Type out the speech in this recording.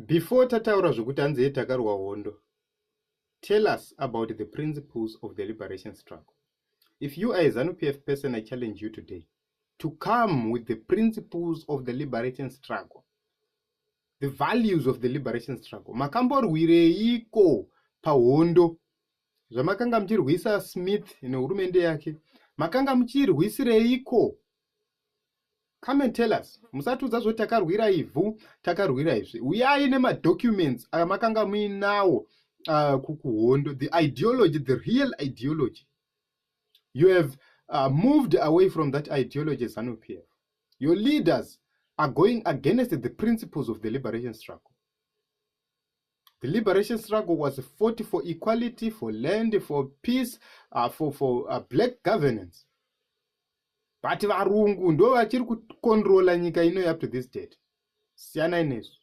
Before tataura zvokuti hanzi takarwa hondo, tell us about the principles of the liberation struggle. If you are a ZANU-PF person, I challenge you today to come with the principles of the liberation struggle, the values of the liberation struggle. Makamborwireiko pahondo? Zvamakanga muchirwisa Smith nehurumende yake, makanga muchirwisireiko? Come and tell us. Musatiudza zvoti takarwira ivhu, takarwira izvi. Uyai nemadocuments amakanga muinawo kuhondo, the ideology, the real ideology. You have moved away from that ideology, ZANU-PF. Your leaders are going against the principles of the liberation struggle. The liberation struggle was fought for equality, for land, for peace, for black governance. But varungu ndo vachiri kukontrola nyika ino up to this date. Siyanai nesu.